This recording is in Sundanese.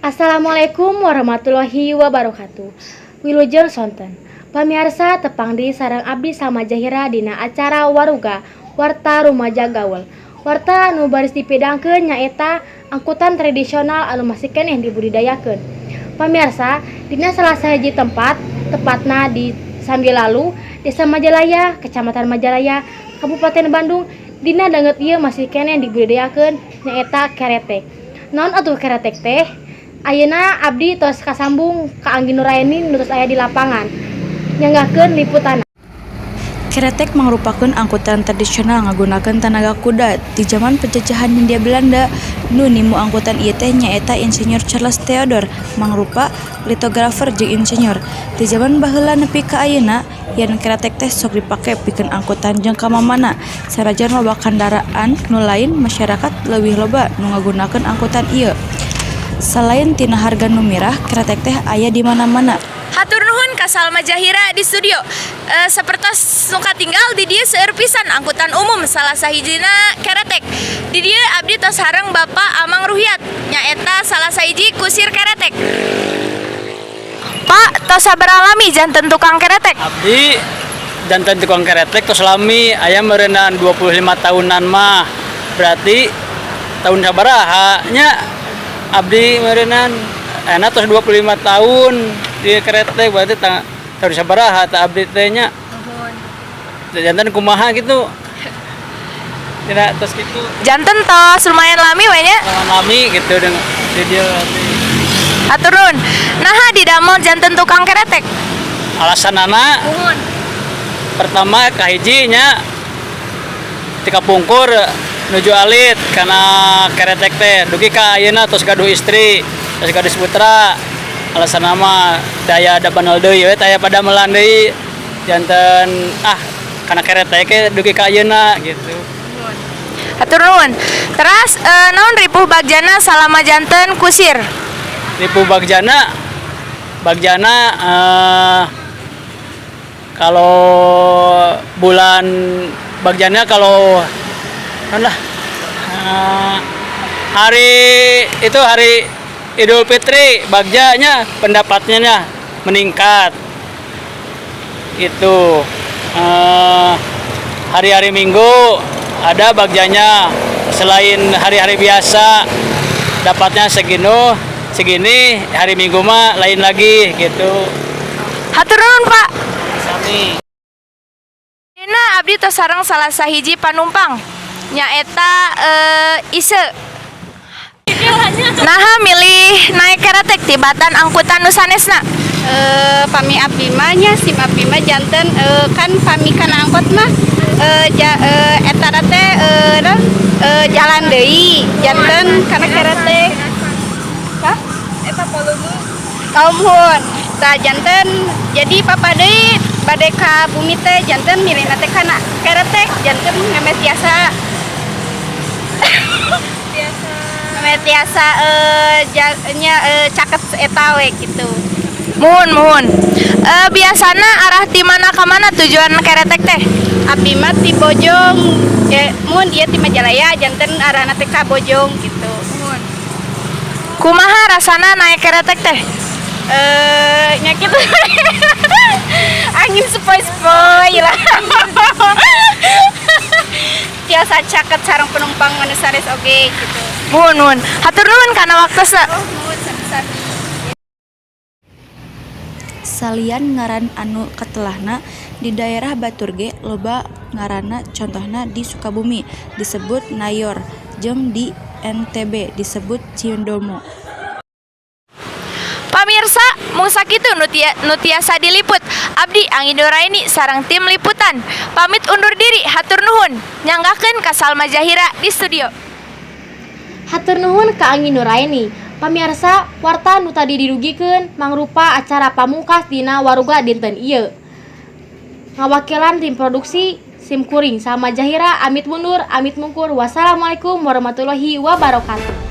Assalamualaikum warahmatullahi wabarakatuh. Wilujeng sonten. Pamiarsa, tepang deui sareng abdi Salma Jahira dina acara Waruga, Warta Rumaja Gaul. Warta anu baris dipidangkeun nyaeta angkutan tradisional anu masih keneh dibudidayakeun. Pamiarsa, dina salah sahiji tempat, tepatna di Sambilalu, Desa Majalaya, Kecamatan Majalaya, Kabupaten Bandung, dina danget ieu masih keneh dibudidayakeun nyaeta keretek. Naon atuh keretek teh? Ayeuna abdi tos kasambung ka Anggi Nuraini nu tos aya di lapangan. Nyanggakeun liputanna. Keretek mangrupakeun angkutan tradisional ngagunakeun tanaga kuda. Di jaman penjajahan Hindia Belanda, nu nimu angkutan ieu teh nyaeta Insinyur Charles Theodore, mangrupa litografer jeung insinyur. Ti jaman baheula nepi ka ayeuna, yen keretek teh sok dipake pikeun angkutan jeung ka mamana. Sanajan loba kandaraan nu lain, masyarakat leuwih loba nu ngagunakeun angkutan ieu. Salain tina harga nu mirah, keretek teh aya di mana-mana. Hatur nuhun ka Salma Jahira di studio. Sapertos nu katinggal, di dieu seueur pisan angkutan umum, salah sahijina keretek. Di dieu abdi tos sareng Bapak Amang Ruhiat, nyaeta salah sahiji kusir keretek. Pak, tos sabaraha lami janten tukang keretek? Abdi janten tukang keretek tos lami, aya meureunan 25 tahunan mah. Berarti tahun sabaraha nya abdi meureunan enak tos 25 tahun di keretek, berarti tahun sabaraha tah abdi teh nya? Janten kumaha gitu, tidak tos gitu. Janten tos lumayan lami we nya. Lumayan lami gitu dengan di dieu berarti. Hatur nuhun. Naha didamel janten tukang keretek? Alasanana pertama kahiji nya ti kapungkur nuju alit kana keretek teh dugi ka ayeuna tos gaduh istri, tos gaduh putra. Alasan nama daya ada banal deui we, taya padamelan deui, janten kana keretek ge dugi ka ayeuna gitu. Hatur nuhun. Teras naon ripuh bagjana salama janten kusir? Ripuh bagjana bagjana kalau bulan bagjana, kalau naon lah, hari itu hari Idul Fitri, bagjanya pendapatnya meningkat itu. Hari-hari Minggu ada bagjanya, selain hari-hari biasa dapatnya segini segini, hari Minggu mah lain lagi gitu. Hatur nuhun, Pak. Sami. Dina abdi tos sareng salah sahiji panumpang, nyaeta Ise. Naha milih naik keretek tibatan angkutan nu sanesna? Pami abdi mah nya, sim abdi mah janten kan pami kana angkot mah eta teh naon, jalan deui, janten kana keretek. Hah? Eta kaum hun tah janten jadi papa deui bade ka bumi teh, janten milihna teh kana keretek, janten memeh tiasa nya caket eta we gitu. Muhun, muhun. Biasana arah ti mana ka mana tujuan keretek teh? Abdi mah ti Bojong ya, mun dia ti Majalaya, janten arahna teh ka Bojong gitu. Kumaha rasana naik keretek teh? Nya kitu, angin sepoi-sepoi lah, tiasa caket sareng penumpang anu sanes oge gitu. Muhun, muhun. Hatur nuhun kana waktosna. Oh, muhun, sami-sami. Salian ngaran anu katelahna, di daerah batur ge loba ngaranna, contohna di Sukabumi disebut nayor jeung di NTB disebut cidomo. Pamirsa, mung sakitu nu tiasa diliput. Abdi Anggi Nuraini sareng tim liputan pamit undur diri, hatur nuhun. Nyanggakeun ka Salma Jahira di studio. Hatur nuhun ka Anggi Nuraini. Pamirsa, warta nu tadi didugikeun mangrupa acara pamungkas dina Waruga dinten ieu. Ngawakilan tim produksi, sim kuring Salma Jahira amit mundur, amit mungkur. Wassalamualaikum warahmatullahi wabarakatuh.